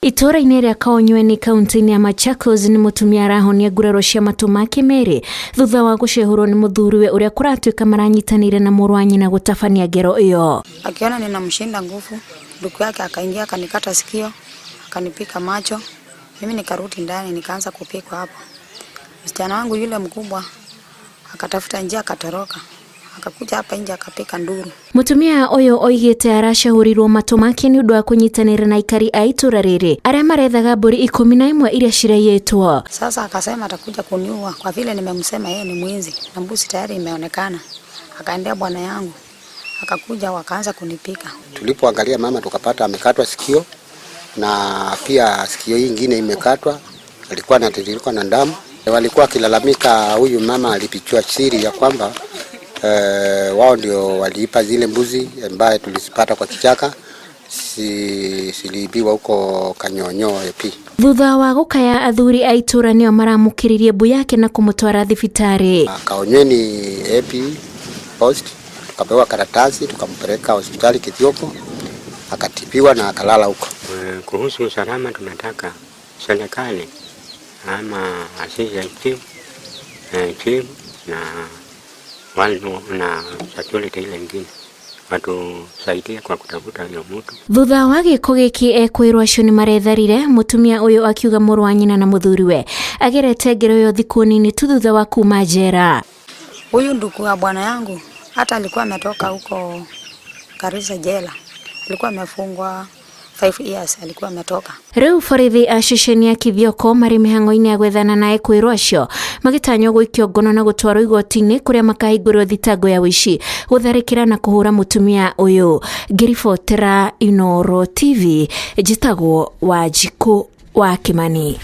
Itũũra-inĩ rĩa Kaonyweni kaunti-inĩ ya Machakos nĩ mũtumia arahonia nguraro cia matũ make merĩ thutha wa gũcehũrwo nĩ mũthuriwe ũrĩa kũratuĩka maranyitanĩire na mũrũ wa nyina gũtabania ngero ĩyo. Akiona ninamshinda nguvu, ndugu yake akaingia akanikata sikio, akanipika macho. Mimi nikarudi ndani nikaanza kupikwa hapo. Msichana wangu yule mkubwa akatafuta njia akatoroka. Akakuja hapa nje akapika nduru. Mũtumia ũyũ oigĩte aracehũrirwo matũ make nĩ ũndũ wa kũnyitanĩra na aikari a itũra rĩrĩ arĩa marethaga mbũri 11 iria ciraiyĩtwo. Sasa akasema atakuja kuniua kwa vile nimemsema yeye ni mwizi na mbuzi tayari imeonekana. Akaendea bwana yangu akakuja wakaanza kunipika. Tulipoangalia mama tukapata amekatwa sikio na pia sikio hii ingine imekatwa, alikuwa anatiririka na damu. Walikuwa wakilalamika huyu mama alipichwa siri ya kwamba wao ndio waliipa zile mbuzi ambaye tulizipata kwa kichaka ziliibiwa huko Kanyonyo AP. Thutha wa gũkaya athuri a itũra nĩo maramũkĩririe mbu yake na kũmũtwara thibitarĩ. Kaonyweni AP post tukapewa karatasi tukampeleka hospitali Kithioko akatibiwa na akalala huko. Kuhusu usalama tunataka serikali ama assistant chief, chief na wale na security ile ingine watusaidie kwa kutafuta huyo mtu. Thutha wa gĩko gĩkĩ ekwĩrwo acio nĩ maretharire, mũtumia ũyũ akiuga mũrũ wa nyina na mũthuriwe agerete ngero ĩyo thikũ nini tu thutha wa kuma njera. Huyu ndugu wa bwana yangu hata alikuwa ametoka huko Garissa jela, alikuwa amefungwa 5 years, alikuwa ametoka. Rĩu borithi a ceceni ya Kithioko marĩ mĩhang'o-inĩ ya gwethana na ekwĩrwo acio magĩtanywo gũikio ngono na gũtwarwo igoti-inĩ kũrĩa makahingũrĩrwo thitango ya ũici, gũtharĩkĩra na kũhũra mũtumia ũyũ. Ngĩribotera Inooro TV, njĩtagwo Wanjikũ wa Kimani.